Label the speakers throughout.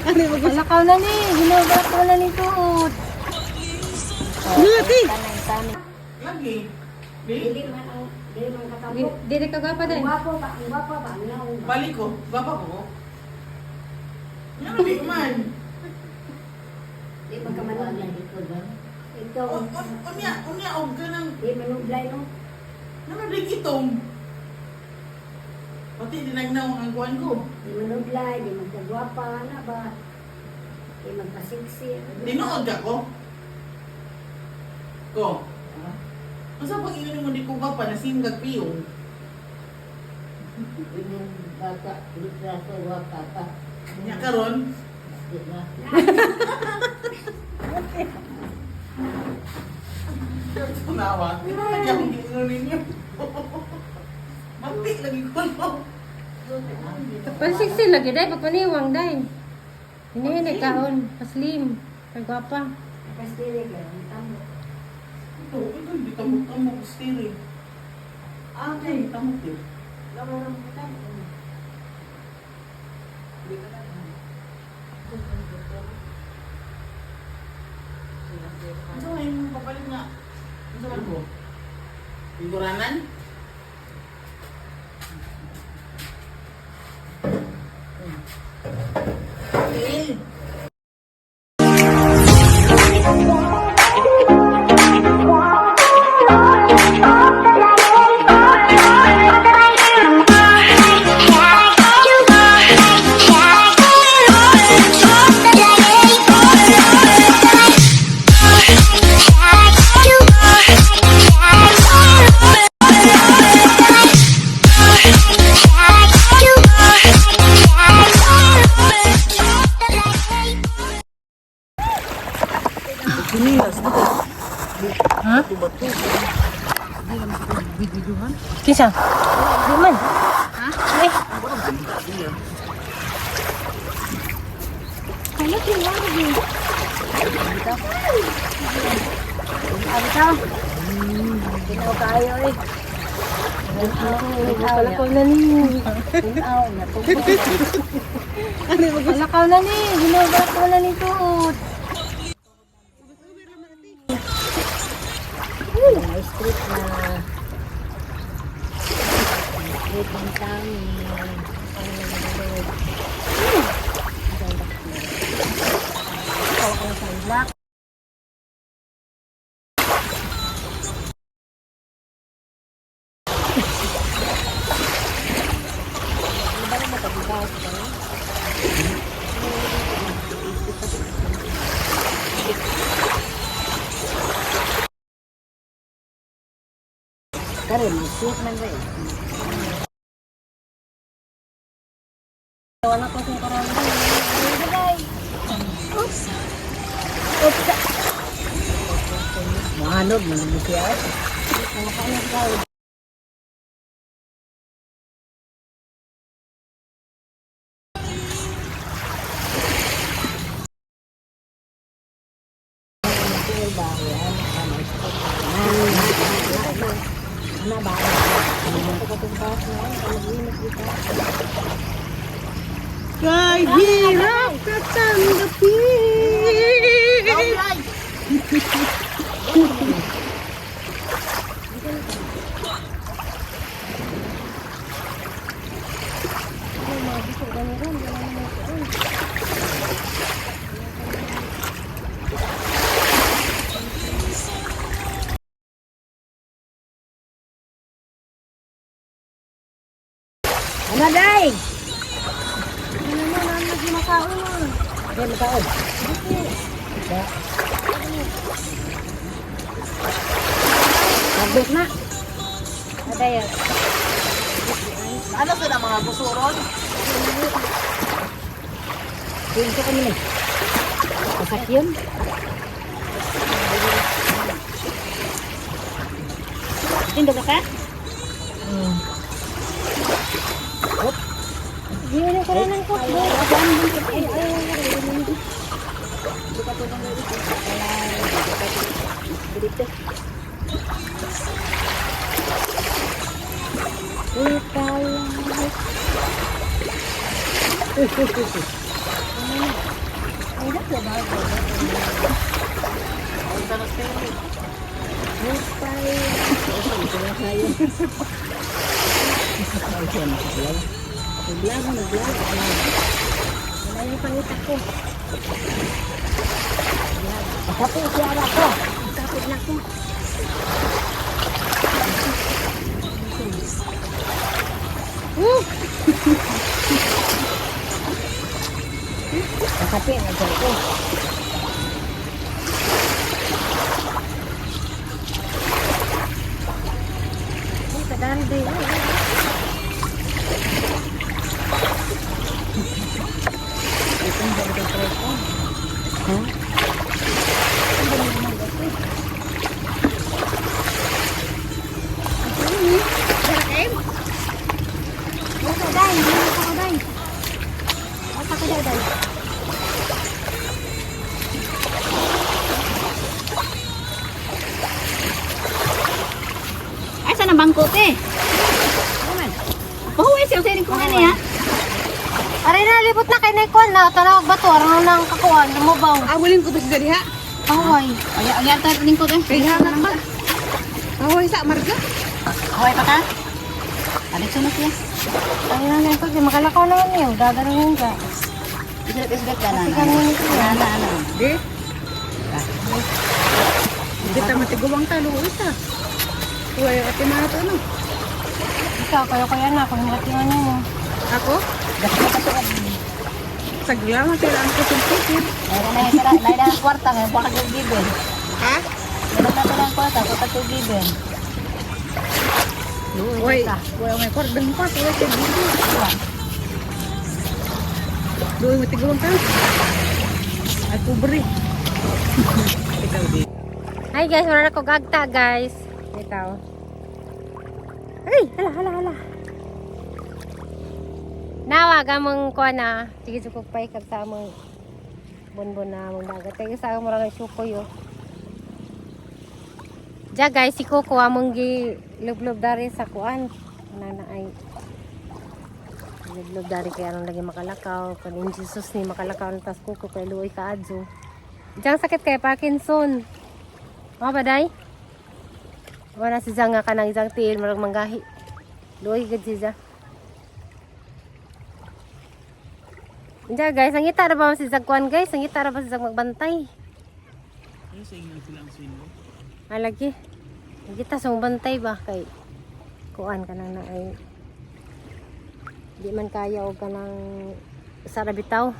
Speaker 1: Ano yung mag-
Speaker 2: Alakaw na ni. Ginawa ko na ni tuod.
Speaker 1: Ano, ate?
Speaker 3: Lagi. Di?
Speaker 2: Dili ka gwapa din.
Speaker 3: Balik ko. Baba ko. Nga di man. Unya, unya, og ka ng... Ano di kitong? Pati dinagnaw ang kuwan ko. Tinuod ka ko? Ko? Unsa pag ingon mo di ko gwapa na singgag piyong? Nya karon, tunawa. Lagi akong giingon ninyo. Manti lagi ko no.
Speaker 2: Pansiksi lagi day pagpaniwang day. Hinihini kaon, paslim, kay gwapa.
Speaker 3: Ito, ito hindi tamok-tamok steering. Ah, kay tamok eh. Unsa may imong papalit nga? Unsa man ko? Iguranan? Eh,
Speaker 2: Ha? Kinsa? Di man. Ha? Eh. Ano Alakaw na ni.
Speaker 1: Ano yung mag-
Speaker 2: Alakaw na ni. Ginawa ko na ni tuod. Wala ko sa karon.
Speaker 1: Kay hirap ka tanggapin.
Speaker 2: Ano day? Ano mo na lagi makaon mo. Day makaon. Magbit na. Aday.
Speaker 3: Ano sa na mga gusuron?
Speaker 2: Pinto ko nila. Pasakyon. Tindo ka ka? Hindi ko na ng cook. Ay, ay, ay.
Speaker 1: Uy, uy, uy, uy.
Speaker 2: Ay, dako ba?
Speaker 1: Naglago, naglago.
Speaker 2: Wala yung pangita ko. Kapit siya ko. Kapit na ko.
Speaker 1: Kapit na dyan ko.
Speaker 2: Ay, kadandi. Ay, ay. Basta, day. Basta ko, day. Basta ko, day, day.
Speaker 4: Ay, saan ang bangko, te? Pahuwi siya, sa ko nga niya.
Speaker 2: Aray na, libot na kay Nikon na. Tanawag ba to? Aron na ang kakuan. Lumubaw.
Speaker 1: Awalin ko to si Daliha.
Speaker 2: Pahuway.
Speaker 4: Ay, ay, ay, ay, ko, te.
Speaker 1: Kaya hangat ba? Ahoy sa marga.
Speaker 4: Huwag pa ka? Alik sunod siya.
Speaker 2: Ay na, Nikon. Di makalakaw naman niyo. Gaganon ka.
Speaker 4: Isip, isip ka na.
Speaker 2: Kasi kami nito.
Speaker 4: Ana, ana.
Speaker 1: Di. Di ta matiguang talo isa. Uy, ate mga to ano?
Speaker 2: Ikaw, kayo-kaya na. Kung matiwan niyo.
Speaker 1: Ako? Sagla, sila ang kusog-kusog.
Speaker 4: Mayroon na yung mayroon na kwarta, ngayon pa ka given.
Speaker 1: Ha?
Speaker 4: Meron na ang kwarta, kwarta ko given.
Speaker 1: Uy, uy, may kwarta, may kwarta, uy, kwarta. Doon, matiguang talo. Ay, pobre. Ikaw, di.
Speaker 2: Hi guys, wala na ko gagta guys. Ikaw. Ay, hala hala hala. Nawag among kuan na. Sige jud kog paikag sa among bonbon na among dagat. Kay sa among murag sukoy oh. Ja guys, si Coco among gi lublob dari sa kuan. Nana ay lublob dari kay anong lagi makalakaw. Kanin Jesus ni makalakaw na tas Coco kay luoy kaadyo. Diyan sakit kay Parkinson. Mga ba, day? Wala si Zang nga kanang isang tiil, marag manggahi. Luoy gud si Zang. Diyan guys, ang ra ba si Zag kuan guys? Ang ra ba si Zag magbantay?
Speaker 3: Ano sa inyo sila ang swing mo?
Speaker 2: Alagi. Ang kita sa bantay ba kay kuan kanang na ay di man kaya og kanang sa bitaw.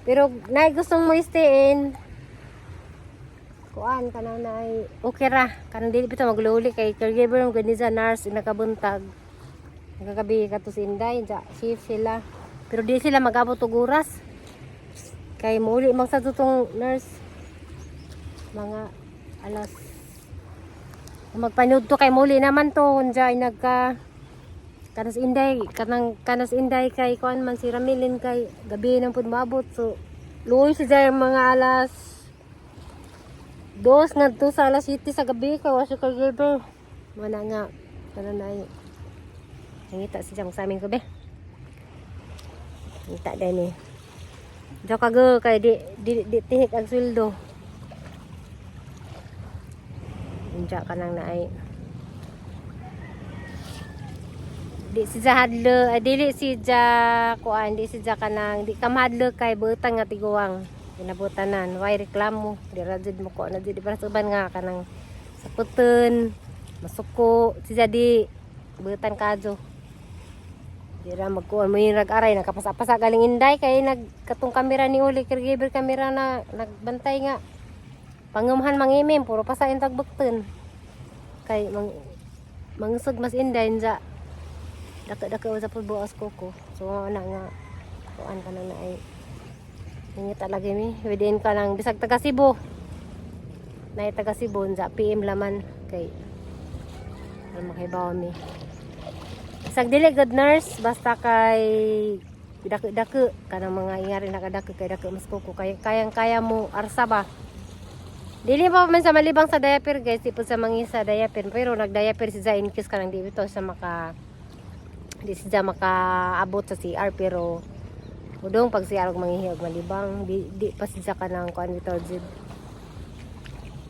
Speaker 2: Pero nay gustong mo stay in kuan kanang na ay okay ra kanang dili bitaw magluli kay caregiver mo gani sa nurse nakabuntag. Nagagabi ka to si Inday, ja, shift sila. Pero di sila mag-abot og oras. Kay muuli man sa tutong nurse mga alas magpanood to kay muli naman to unja ay nagka kanas inday kanang kanas inday kay kuan man si Ramilin kay gabi nang pud maabot, so luoy si jay mga alas 2 ngadto sa alas 7 sa gabi kay wa siya caregiver mana nga karon ay nangita si Jang sa amin ko be ngita din ni Joke ka kay di tihik ang sweldo. Unja ka nang naay. Di si Jahadlo, ay dili si Ja kuan, di si Ja kanang di ka mahadlo kay butang nga tiguang. Kinabutanan, way reklamo, di ra jud mo ko na jud di para sa uban nga kanang saputon, masuko, si Ja di butan kadyo. Di ra magkuan mo yung rag-aray, nakapasa-pasa galing inday kay nagkatong kamera ni uli caregiver kamera na nagbantay nga pangumhan mangimim puro pasain tagbukton kay mangsog mas inday nja dako dako sa pulbuas ko so ana nga kuan ka na na ay nangita lagi mi within ka lang bisag taga Cebu nay taga Cebu nja PM laman kay alam makibaw mi bisag dili good nurse basta kay dako dako kanang mga ingari nakadako kay dako mas kuko kay kayang kaya mo arsa ba. Dili pa man sa malibang sa diaper guys, di po sa mangisa diaper pero nag-diaper si Zain kiss kanang di bitaw sa maka Di siya makaabot sa CR pero udong pag CR og manghihi og malibang di pa siya kanang kuan bitaw jud.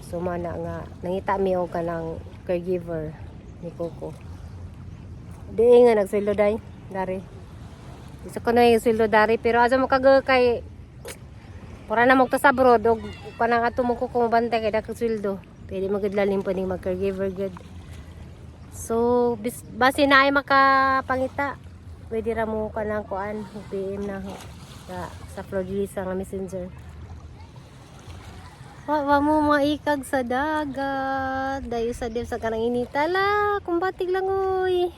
Speaker 2: So mana nga nangita mi og kanang caregiver ni Coco. Di nga nagsweldo day dari. Isa ko na yung sweldo dari pero asa mo kag kay pura na mo sa abroad og kanang ato mo ko kung bantay kay dakong sweldo. Pwede mo gud lalim pa ning mag caregiver gud. So bis, base na ay makapangita pwede ra mo kanang kuan PM na ho sa Flor de Lisa nga messenger. Wa mo maikag sa dagat. Dayo sa dip sa kanang inita la. Kumbatig lang oy.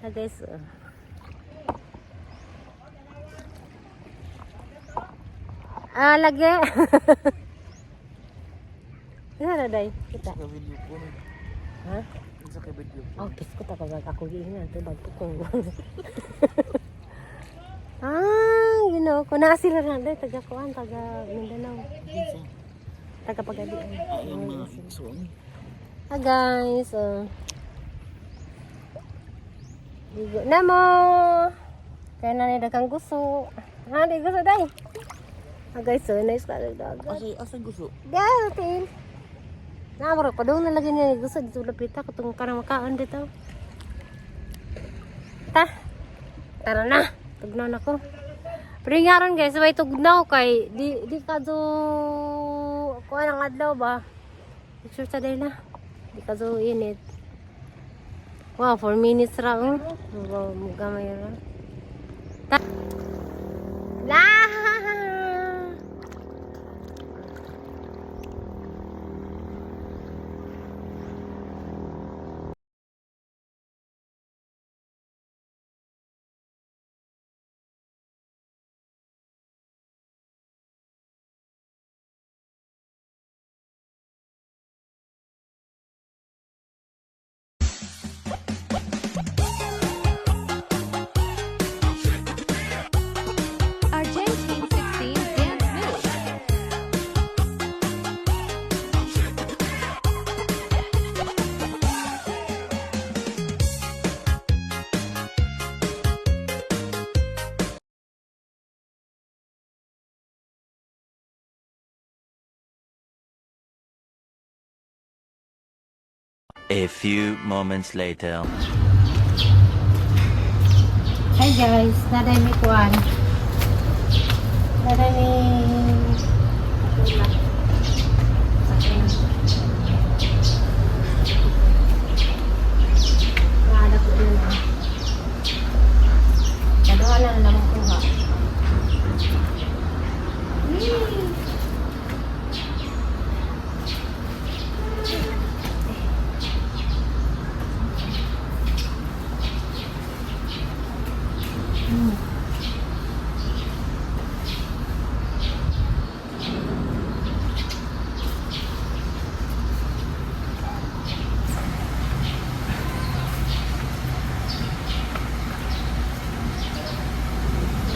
Speaker 2: Ah, guys. Oh. Ah, lagi. Ano na day? Kita.
Speaker 3: Sa video ko.
Speaker 2: Ha?
Speaker 3: Sa video ko.
Speaker 2: Oh, pis ko tapos ako giingnan to bagpo kong. Ah, you know, ko na sila na day taga kuan, taga Mindanao. Taga Pagadian.
Speaker 3: Ay, ang mga igsoon.
Speaker 2: Ah guys, ligo na mo. Kaya na ni daghang gusto. Ha, di gusto day. Ah guys, so nice ka dagat.
Speaker 3: Asa, asa gusto?
Speaker 2: Di, tin. Na bro, padung na lagi niya gusto dito lapita ko tong kanang makaon dito. Ta. Tara na. Tugnaw na ko. Pero yung aron guys, may tugnaw kay di ka do kuan ang adlaw ba? Picture sa day na. Di ka do init. Wow, 4 minutes ra oh. Wow, gamay ra. Ta. La!
Speaker 5: Argentine 16 dance move.
Speaker 6: A few moments later.
Speaker 2: Hi guys, naday mi kuan. Naday mi patula. Sa Naada ko yun ah. Kaduha na na naman kuha. Yee!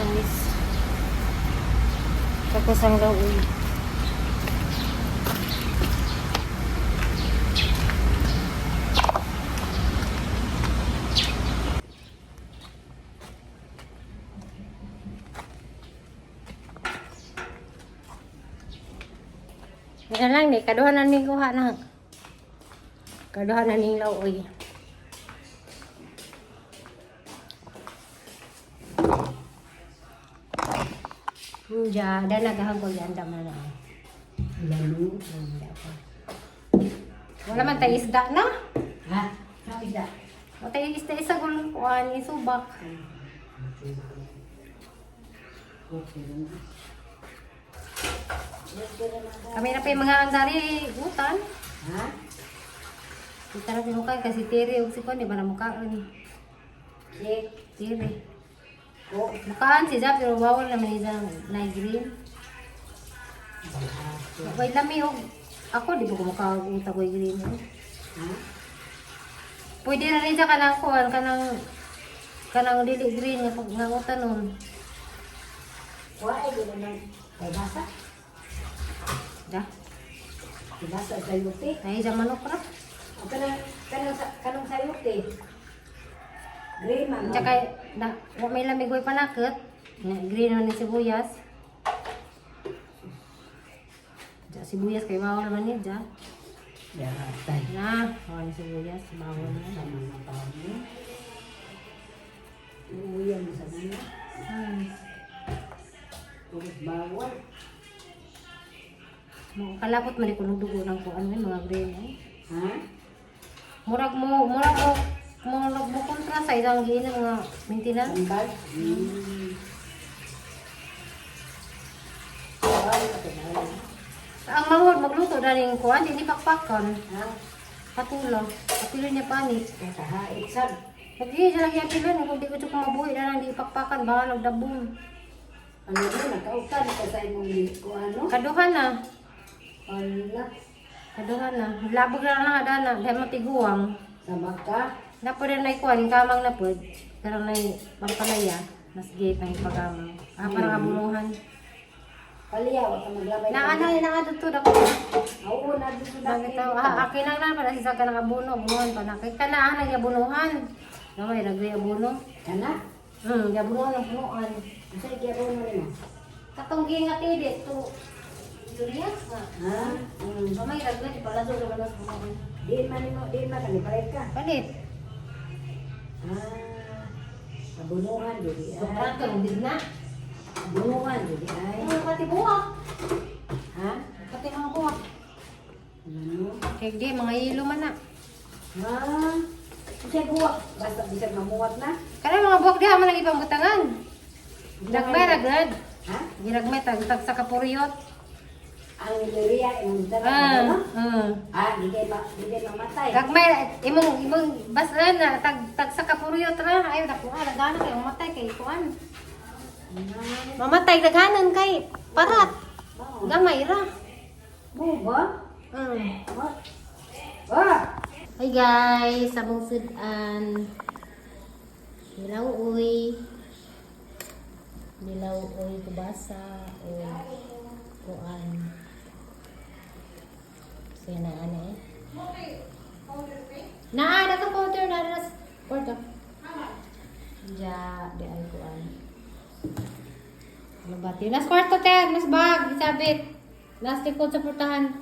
Speaker 2: Nice. Tapos ang loob. Yan lang ni, kaduha na ning kuha na. Kaduha na ning lauoy. Ja, da nagahagol yan dama na.
Speaker 4: Lalo.
Speaker 2: Da pa. Wala man tayo isda na.
Speaker 4: Ha? Isda.
Speaker 2: Wala tayo isda isa gulong kuan isubak.
Speaker 4: Okay.
Speaker 2: Kami na pa yung mga andari utan.
Speaker 4: Ha?
Speaker 2: Kita na mukha kasi tiri og si kuan di ba na mukhaan.
Speaker 4: Check.
Speaker 2: Tiri.
Speaker 4: Ko.
Speaker 2: Mukhaan si Zap pero bawal naman ni Zap na green. Way lami og ako di ba ko mukha og uta ko green. Eh.
Speaker 4: Ha?
Speaker 2: Pwede na rin siya kanang kuan kanang dili green nga pag nga utan nun.
Speaker 4: Wa ay di naman. Kay basa.
Speaker 2: Da.
Speaker 4: Kay basa sayote.
Speaker 2: Ay, sa manok ra.
Speaker 4: O kanang kanang kanang sayote. Green man.
Speaker 2: Tsaka, na, wa may lamig way panakot. Na, green man ni sibuyas. Ja, sibuyas kay bawal man ni ja.
Speaker 4: Yatay.
Speaker 2: Na, bawal ni sibuyas, bawal na.
Speaker 4: Sa mga tao mo. Uuyan mo sa mga. Tugos bawal.
Speaker 2: Mo kalapot man ni kuno dugo ng kuan may mga green eh.
Speaker 4: Ha?
Speaker 2: Murag mo kontra sa isang giinang nga maintenance.
Speaker 4: Sambal? Hmm. Bawal ka bawal.
Speaker 2: Ang manghod magluto daling kuan di ni pakpakan.
Speaker 4: Ha?
Speaker 2: Patulo. Apilo niya panit.
Speaker 4: Kahaik sab.
Speaker 2: Lagi siya lagi apilo kung di ko siya mabuhi na lang di ipakpakan bahala og dabong.
Speaker 4: Ano mo, nakautan ka sa imong ko ano?
Speaker 2: Kaduhan na.
Speaker 4: Wala.
Speaker 2: Kaduhan na. Labog na lang adana dahil matiguang.
Speaker 4: Sama ka.
Speaker 2: Napo rin na ikuan kamang na pod. Pero na pangpalaya. Mas gay pang ipagamang. Ah, parang abunuhan.
Speaker 4: Paliya, wa ka maglabay.
Speaker 2: Na ano na nga dito dako.
Speaker 4: Oo, na dito na.
Speaker 2: Bakit daw? Ah, akin lang na para sa kanang abono, abunuhan pa na. Kay kana ah, nagyabunuhan. Gamay ragay abono.
Speaker 4: Kana?
Speaker 2: Yabunuhan ang punuan.
Speaker 4: Unsa gyapon mo nimo?
Speaker 2: Katong gingat eh, to urea nga.
Speaker 4: Ha?
Speaker 2: Gamay ragay di pala sa galas punuan.
Speaker 4: Di man nimo, di man kani palit ka.
Speaker 2: Palit.
Speaker 4: Ah. Abunuhan jud ay.
Speaker 2: Sobrang ka gid na.
Speaker 4: Abunuhan jud ay.
Speaker 2: Ano pati buwak?
Speaker 4: Ha?
Speaker 2: Pati mga buwak.
Speaker 4: Ano?
Speaker 2: Kay di mga ilo man na.
Speaker 4: Ha? Unsa buwak? Basta bisag mamuwat na.
Speaker 2: Kana mga buwak diha man ang ibang butangan. Ragmay ragad.
Speaker 4: Ha?
Speaker 2: Giragmay tag tag sa kapuryot.
Speaker 4: Ang urea imong dala
Speaker 2: Ah,
Speaker 4: no?
Speaker 2: ah.
Speaker 4: Ah, di kay mamatay.
Speaker 2: Gagmay imong imong basta na tag tag sa kapuryot ra ayo dako ah daghanan kay mamatay kay kuan. Mamatay daghanan kay parat.
Speaker 4: Mao.
Speaker 2: Gamay ra.
Speaker 4: Mo ba? Ah!
Speaker 2: Hi guys, sabong sudan. Nilaw uy. Nilaw uy kubasa o kuan. So yun na ano eh. Na, na to powder na ras. Porto. Ja, di ay kuan. Ano ba? Nas kwarto ter, nas bag, isabit. Nas likod sa portahan.